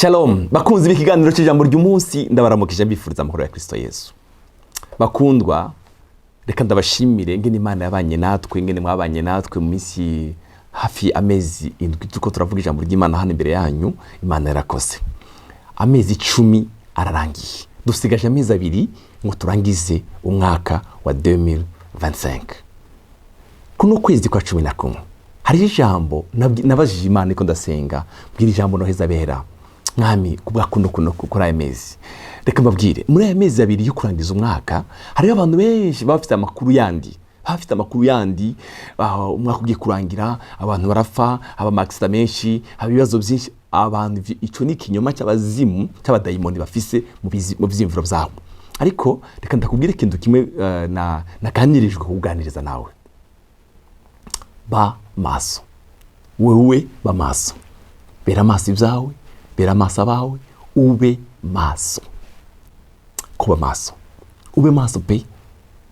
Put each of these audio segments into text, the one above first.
Shalom bakunzi b'ikiganiro cy'ijambo ry'umunsi, ndabaramukije, mbifuriza amahoro ya Kristo Yesu. Bakundwa, reka ndabashimire ngene Imana yabanye natwe, ngene mwabanye natwe mu minsi hafi amezi 7 turiko turavuga ijambo ry'Imana hano imbere yanyu. Imana yarakoze, amezi 10 ararangiye, dusigaje amezi 2 ngo turangize umwaka wa 2025. Kuno kwezi kwa 11 hariho ijambo nabajije Imana iko ndasenga, mbwira ijambo noheza bera mwami kubwa kuno kuri aya mezi. Reka mbabwire, muri aya mezi 2 yo kurangiza umwaka hariho abantu benshi baba bafite amakuru yandi, baba bafite amakuru yandi. Umwaka ugiye kurangira, abantu barapfa, haba ama accident menshi, haba ibibazo byinshi. Abantu ico ni ikinyoma cy'abazimu, cy'abadayimoni bafise mu vyiyumviro vyabo. Ariko reka ndakubwire ikintu kimwe, na naganirijwe kuganiriza nawe: ba maso. Wewe ba maso, bera amaso ibyawe, bera amaso abawe, ube maso. Kuba maso, ube maso pe.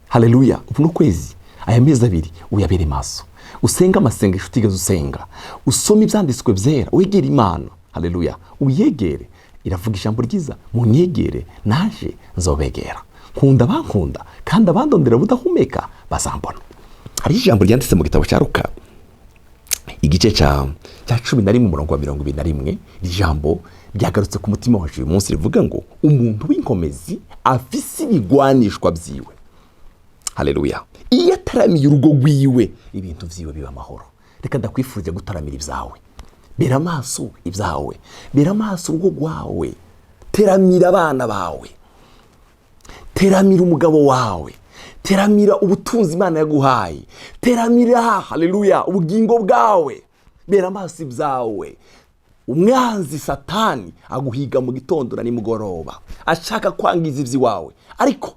Haleluya! Ubu ni ukwezi, aya mezi 2 uyabere maso, usenga amasengesho utigeze usenga, usome ibyanditswe byera, wegere Imana. Haleluya! Uyegere, iravuga ijambo ryiza: "Munyegere, naje nzobegera. Nkunda bankunda, kandi abandondera budahumeka bazambona." Hari ijambo ryanditse mu gitabo cya Luka, igice cya 11, umurongo wa 21. Iri jambo ryagarutse ku mutima wacu uyu munsi, rivuga ngo umuntu w'inkomezi afise ibigwanishwa byiwe, haleluya, iyo ataramiye urugo rwiwe, ibintu vyiwe biba amahoro. Reka ndakwifurije gutaramira ibyawe. Bera amaso ibyawe, bera amaso urugo rwawe, teramira abana bawe, teramira umugabo wawe, teramira ubutunzi Imana yaguhaye, teramira, haleluya, ubugingo bwawe. Bera amaso ibyawe. Umwanzi Satani aguhiga mu gitondo na nimugoroba, ashaka kwangiza iby'iwawe. Ariko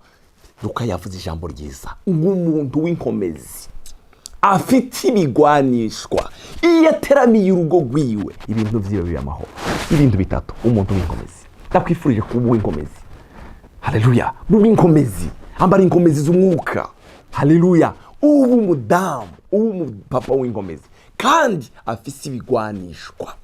Luka yavuze ijambo ryiza nk'umuntu w'inkomezi afite ibigwanishwa, iyo ateramiye urugo rwiwe, ibintu byiwe biba amahoro. Ibintu bitatu: umuntu w'inkomezi. Ndakwifurije kuba uw'inkomezi. Haleluya! Buba inkomezi, ambara inkomezi z'umwuka. Haleluya! Uba umudamu, uba umupapa w'inkomezi kandi afise ibigwanishwa.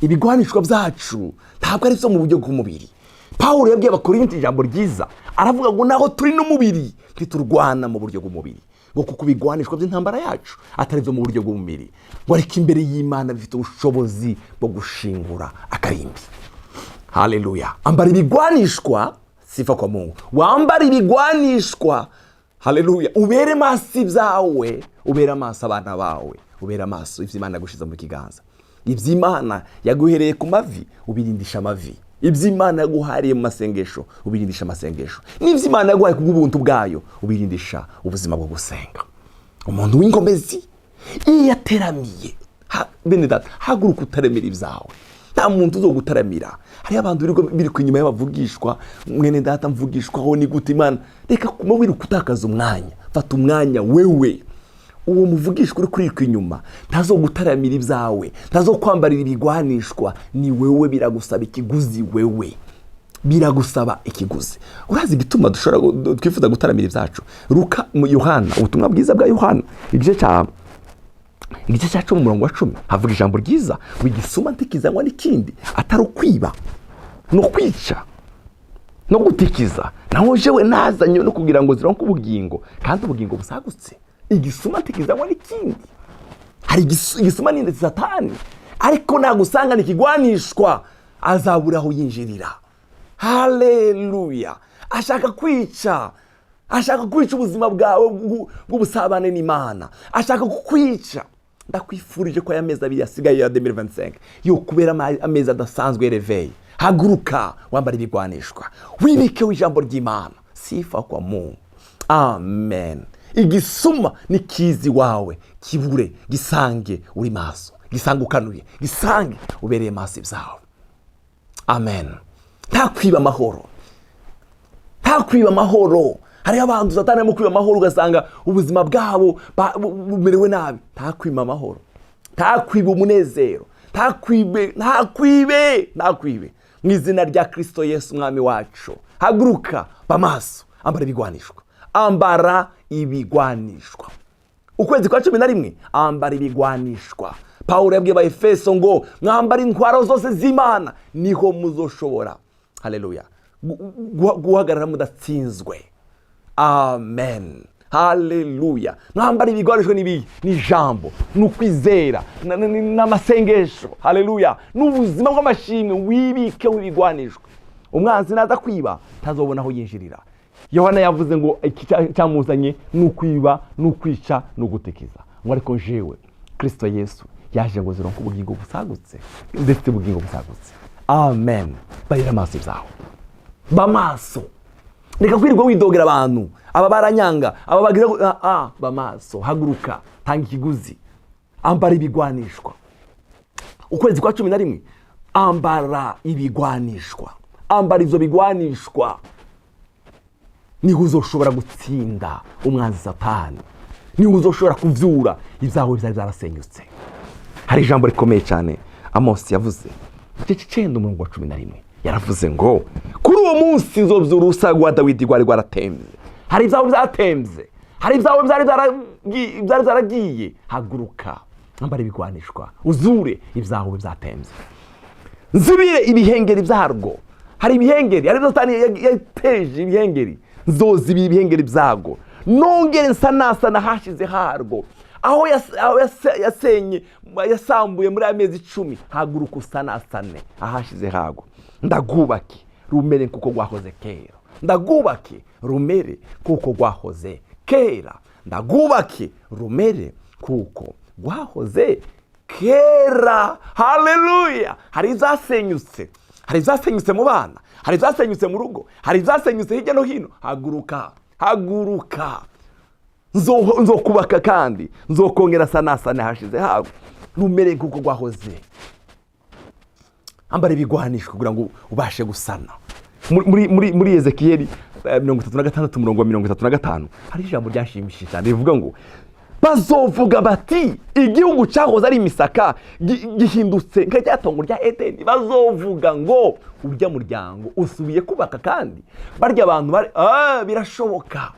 Ibigwanishwa byacu ntabwo ari byo mu buryo bw'umubiri. Pawulo yabwiye Abakorinti ijambo ryiza, aravuga ngo naho turi n'umubiri, ntiturwana mu buryo bw'umubiri, ngo kuko ibigwanishwa by'intambara yacu atari byo mu buryo bw'umubiri, ngo ariko imbere y'Imana bifite ubushobozi bwo gushingura akarimbi. Haleluya! Ambara ibigwanishwa. Sifa kwa Mungu. Wambara ibigwanishwa. Haleluya! Ubere maso ibyawe, ubere amaso abana bawe, ubere amaso ibyo Imana yagushize mu kiganza. Iby'Imana yaguhereye ku mavi, ubirindisha amavi. Iby'Imana yaguhariye mu masengesho, ubirindisha amasengesho. N'iby'Imana yaguhaye kubw'ubuntu bwayo, ubirindisha ubuzima bwo gusenga. Umuntu w'inkomezi iyo yateramiye, bene data, haguruka utaremera ibyawe. Nta muntu uzogutaramira. Hariho abantu birirwa biruka inyuma y'abavugishwa. Mwene data, mvugishwaho ni gute Imana? Reka kuma wiruka utakaza umwanya. Fata umwanya wewe. Uwo muvugishwa uri kuriruka inyuma ntazogutaramira ibyawe, ntazokwambarira ibigwanishwa. Ni wewe, biragusaba ikiguzi. Wewe biragusaba ikiguzi. Urazi igituma dushobora twifuza gutaramira ibyacu? Luka mu Yohana, ubutumwa bwiza bwa Yohana, igice cya 10, umurongo wa 10, havuga ijambo ryiza ngo igisuma ntikizanywa n'ikindi atari ukwiba no kwica no gutikiza, naho jewe nazanye no kugira ngo zironke ubugingo, kandi ubugingo busagutse. Igisuma ntikizanywa n'ikindi. Hari igisuma ni Satani, ariko nagusanga ikigwanishwa, azabura aho yinjirira. Haleluya! Ashaka kwica, ashaka kwica ubuzima bwawe bw'ubusabane n'Imana, ashaka kukwica. Ndakwifurije ko aya mezi 2 asigaye ya 2025 yo kubera amezi adasanzwe. Réveil, haguruka, wambara ibigwanishwa, wibikeho ijambo ry'Imana. Sifa kwa Mungu. Amen. Igisuma nikizi wawe kibure, gisange uri maso, gisange ukanuye, gisange ubereye maso ibyawe. Amen. Nta kwiba amahoro, nta kwiba amahoro. Hariho abantu Satani arimo kwiba amahoro, ugasanga ubuzima bwabo bumerewe nabi. Nta kwiba amahoro, nta kwiba umunezero, nta kwibe, nta kwibe, nta kwibe, mu izina rya Kirisito Yesu umwami wacu. Haguruka, ba maso, ambara ibigwanishwa, ambara ibigwanishwa. Ukwezi kwa 11, ambara ibigwanishwa. Pawulo yabwiye Abaefeso ngo mwambare intwaro zose z'Imana, niho muzoshobora, haleluya, guhagarara mudatsinzwe. Amen, haleluya. Mwambara ibigwanisho n'ibihe? Ni ijambo, ni ukwizera, n'amasengesho, haleluya, n'ubuzima bw'amashimwe. Wibikeho ibigwanishwa, umwanzi naza kwiba ntazobona aho yinjirira. Yohana yavuze ngo iki cyamuzanye ni ukwiba, ni ukwica, ni ugutekiza, ngo ariko jewe Kristo Yesu yaje ngo zironke ubugingo busagutse, ndetse ubugingo busagutse. Amen. Barira amaso ibyawe, ba maso. Reka kwirirwa widogera abantu, aba baranyanga, aba bagira ba maso, haguruka, tanga ikiguzi, ambara ibigwanishwa. Ukwezi kwa 11, ambara ibigwanishwa, ambara ivyo bigwanishwa, niho uzoshobora gutsinda umwanzi Satani, niho uzoshobora kuvyura ibyawe byari byarasenyutse. Hari ijambo rikomeye cyane Amosi yavuze, igice cy'icenda, umurongo wa 11. Yaravuze ngo kuri uwo munsi nzovyura urusago rwa Dawidi rwari rwaratemvye. Hari ibyawe byatemvye, hari ibyawe byari byaragiye. Haguruka, ambara ibigwanishwa, uzure ibyawe byatemvye, nzibire ibihengeri byarwo. Hari ibihengeri, hari ibyo Satani yateje ibihengeri. Nzozibira ibihengeri byarwo, nongere nsanasana hashize harwo, aho yasenye, yasambuye muri aya mezi 10. Haguruka usanasane ahashize harwo. Ndagubake rumere kuko rwahoze kera, ndagubake rumere kuko rwahoze kera, ndagubake rumere kuko rwahoze kera. Haleluya. Hari ibyasenyutse, hari ibyasenyutse mu bana, hari ibyasenyutse mu rugo, hari ibyasenyutse hirya no hino. Haguruka, haguruka. Nzokubaka kandi nzokongera sanasane hashize hawe, rumere nk'uko rwahoze. Ambara ibigwanisho kugira ngo ubashe gusana. Muri Ezekiyeli 36, umurongo wa 35, hari ijambo ryashimishije cyane rivuga ngo bazovuga bati igihugu cyahoze ari imisaka gihindutse nka rya tongo rya Edeni. Bazovuga ngo urya muryango usubiye kubaka kandi barya abantu bari birashoboka.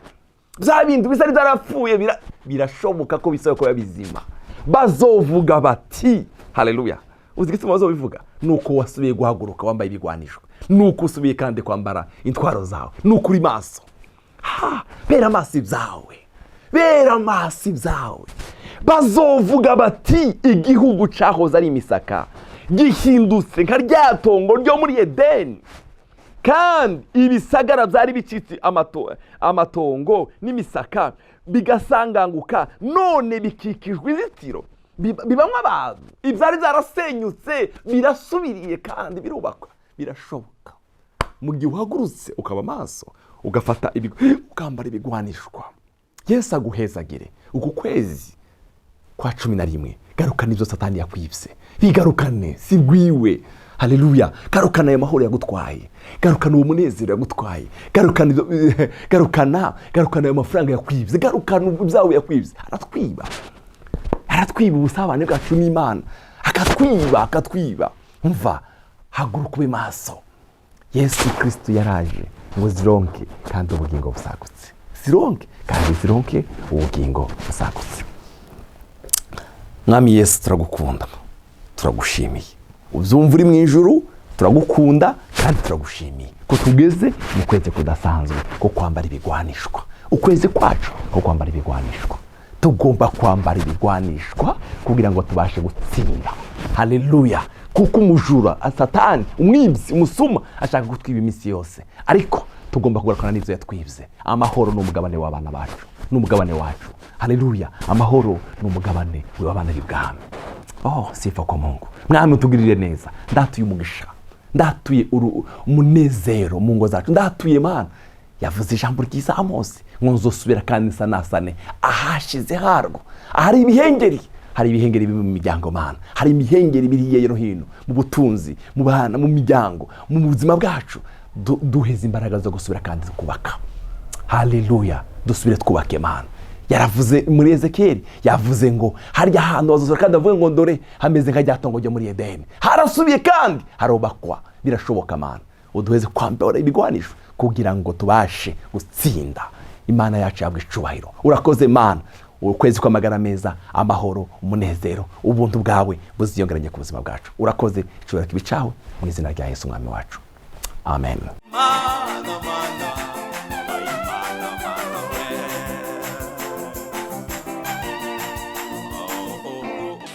Bya bindi bisa byarapfuye, birashoboka ko bisaba kuba bizima. Bazovuga bati haleluya. Uzi igituma bazobivuga? Nuko wasubiye guhaguruka wambaye ibigwanisho, nuko usubiye kandi kwambara intwaro zawe, nuko uri maso. Ha, bera amaso ibyawe, bera amaso ibyawe. Bazovuga bati igihugu cyahoze ari imisaka gihindutse nka rya tongo ryo muri Edeni, kandi ibisagara byari bicitse amatongo n'imisaka bigasanganguka, none bikikijwe inzitiro, bibamwo abantu. Ibyari byarasenyutse birasubiriye kandi birubakwa. Birashoboka mu gihe uhagurutse ukaba maso, ugafata ukambara ibigwanishwa. Yesu aguhezagire uku kwezi kwa 11. Garukana ibyo Satani yakwibye, bigarukane, si rwiwe. Haleluya. Garukana ayo mahoro yagutwaye, garukana uwo munezero yagutwaye, garukana garukana ayo mafaranga yakwibye, garukana ibyawe yakwibye. Aratwiba, aratwiba ubusabane bwacu n'Imana, akatwiba, akatwiba. Mva, haguruka ube maso. Yesu Kristo yaraje ngo zironke kandi ubugingo busagutse, zironke kandi zironke ubugingo busagutse. Mwami Yesu, turagukunda, turagushimiye. Ubyumva uri mu ijuru, turagukunda kandi turagushimiye ko tugeze mu kwezi kudasanzwe ko kwambara ibigwanishwa. Ukwezi kwacu ko kwambara ibigwanishwa, tugomba kwambara ibigwanishwa kugira ngo tubashe gutsinda. Haleluya. Kuko umujura, Satani, umwibyi, umusuma ashaka kutwiba iminsi yose, ariko tugomba kugarukana n'ibyo yatwibye. Amahoro ni umugabane w'abana bacu, ni umugabane wacu. Haleluya. Amahoro ni umugabane w'abana b'ibwami. Oh, sifa kwa Mungu. Mwami, utugirire neza. Ndatuye umugisha, ndatuye umunezero mu ngo zacu, ndatuye. Mana, yavuze ijambo ryiza Amosi ngo nzosubira kandi nsanasane ahashize harwo, ahari ibihengeri. Hari ibihengeri biri mu miryango, Mana, hari imihengeri biri hirya no hino mu butunzi, mu bana, mu miryango, mu buzima bwacu. Duheze imbaraga zo gusubira kandi kubaka. Haleluya. Dusubire twubake. Mana, yaravuze muri Ezekiyeli, yavuze ngo harya hantu bazosubira kandi avuge ngo dore hameze nka rya tongo ryo muri Edeni, harasubiye kandi harubakwa. Birashoboka. Mana, uduheze kwambara ibigwanisho kugira ngo tubashe gutsinda. Imana yacu yabwa icubahiro. Urakoze, Mana. Ukwezi kw'amagara meza, amahoro, umunezero, ubuntu bwawe buziyongeranye ku buzima bwacu. Urakoze. Icyubahiro kibe icawe mu izina rya Yesu Umwami wacu, amen. Mana, mana.